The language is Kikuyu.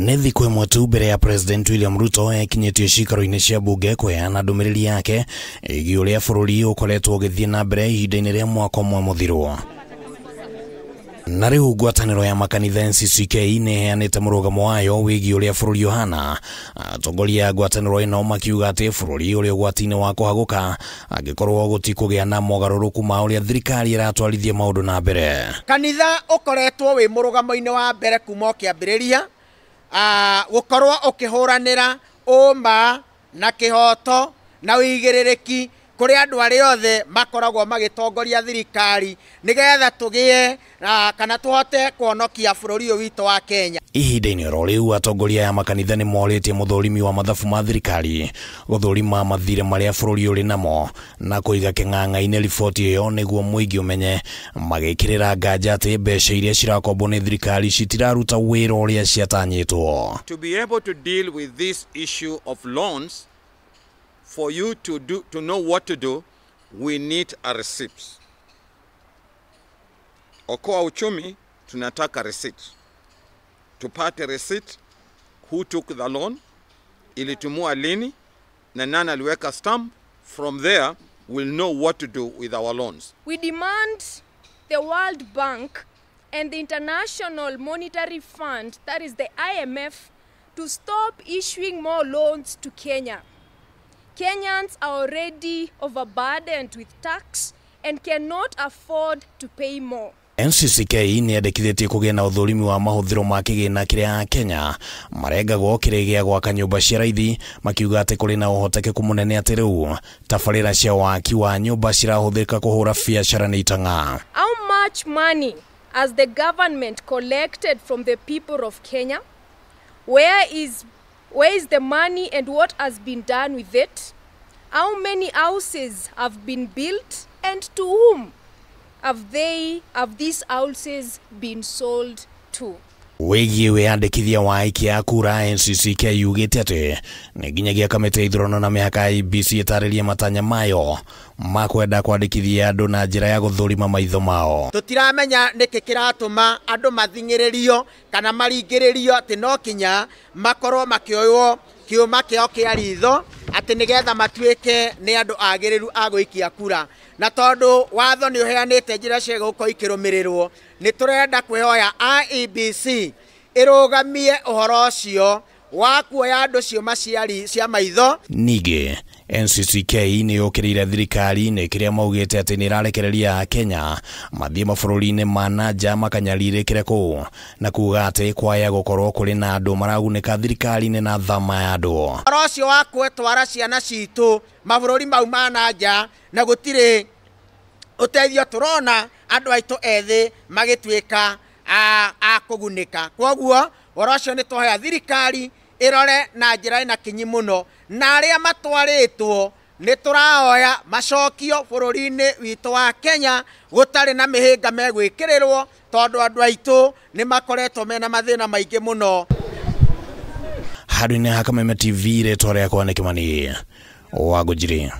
Nĩ thikũ ĩmwe tu mbere ya President William Ruto ekinyĩtio ciikaro-inĩ cia bunge kũheana ndũmĩrĩri yake ĩgiĩ ũrĩa bũrũri ũkoretwo ũgĩthiĩ na mbere ihinda-inĩ rĩa mwaka ũmwe mũthiru. Na rĩu ngwatanĩro ya makanitha NCCK nĩ ĩheanĩte mũrũgamo wayo wĩgiĩ ũrĩa bũrũri ũhana. Atongoria a ngwatanĩro ĩno makiuga atĩ bũrũri ũrĩ ũgwati-inĩ wa kũhagũka angĩkorwo gũtikũgĩa na mogarũrũku ma ũrĩa thirikari ĩratwarithia maũndũ na mbere. Kanitha ũkoretwo wĩ mũrũgamo-inĩ wa mbere kuma ũkĩambĩrĩria gũkorwo ũkĩhũranĩra ũma na kĩhoto na ũigĩrĩrĩki kũrĩ andũ arĩa othe makoragwo magĩtongoria thirikari nĩgetha tũgĩe kana tũhote kũhonokia bũrũri ũyũ witũ wa Kenya. Ihinda-inĩ oro rĩu atongoria a makanitha nĩ morĩtie mũthũrimi wa mathabu ma thirikari gũthũrima mathirĩ marĩa bũrũri ũrĩ namo na kũiga kĩng'ang'a-inĩ riboti ĩyo nĩguo mũingĩ ũmenye, magĩkĩrĩra nganja atĩ mbeca iria cirakombwo nĩ thirikari citiraruta wĩra ũrĩa ciatanyĩtwo. To be able to deal with this issue of loans, for you to know what to do, we need a receipt. Okoa Uchumi tunataka receipt. Tupate receipt, who took the loan, ilitumua lini, na nani aliweka stamp. From there, we'll know what to do with our loans. We demand the World Bank and the International Monetary Fund, that is the IMF, to stop issuing more loans to Kenya. Kenyans are already overburdened with tax and cannot afford to pay more. NCCK nĩ yendekithĩtie kũgĩa na ũthũrimi wa mahũthĩro ma kĩgĩna kĩrĩa Kenya marengagwo kĩrĩ gĩa gwaka nyũmba cia raithi, makiuga atĩ kũrĩ na ũhotekeku mũnene atĩ rĩu tabarĩra cia waki wa nyũmba cirahũthĩka kũhũra biacara nĩ itang'a. How much money has the government collected from the people of Kenya? Where is the money and what has been done with it? How many houses have been built and to whom have these houses been sold to? Wĩgiĩ wĩyandĩkithia wa aikia a kura, NCCK yugĩte atĩ nĩ nginyagia kamĩtĩ ya ithurano na mĩhaka IEBC ĩtarĩrie matanya mayo ma kwenda kwandĩkithia andũ na njĩra ya gũthũrima maitho mao. Tũtiramenya nĩkĩ kĩratũma andũ mathing'ĩrĩrio kana maringĩrĩrio atĩ no kinya makorwo makĩoywo kĩũma kĩao kĩa ritho atĩ nĩgetha matuĩke nĩ andũ agĩrĩru a gũikia kura. Na tondũ watho nĩ ũheanĩte njĩra cia gũkorwo ikĩrũmĩrĩrwo, nĩ tũrenda kwĩhoya IEBC ĩrũgamie ũhoro ũcio wa kuoya andũ ciũma cia maitho. Ningĩ NCCK nĩ yũkĩrĩire thirikari nĩ kĩrĩa maugĩte atĩ nĩ ĩrarekereria Kenya mathiĩ mabũrũri-inĩ ma na nja makanyarirĩkĩre kũu, na kuga atĩ kwaya gũkorwo kũrĩ na andũ maragunĩka thirikari-inĩ na thama ya andũ. Ũhoro ũcio wa gwetwara ciana citũ mabũrũri mau ma na nja na gũtirĩ ũteithio tũrona andũ aitũ ethĩ magĩtuĩka a kũgunĩka. Kwoguo ũhoro ũcio nĩ twoya thirikari ĩrore na njĩra ĩna kinyi mũno, na arĩa matwarĩtwo nĩ tũraoya macokio bũrũri-inĩ witũ wa Kenya gũtarĩ na mĩhĩnga megwĩkĩrĩrwo, tondũ andũ aitũ nĩ makoretwo mena mathĩna maingĩ mũno. Handũ-inĩ ha Kameme TV, rĩtwa rĩakwa nĩ Kĩmani wa Ngũnjiri.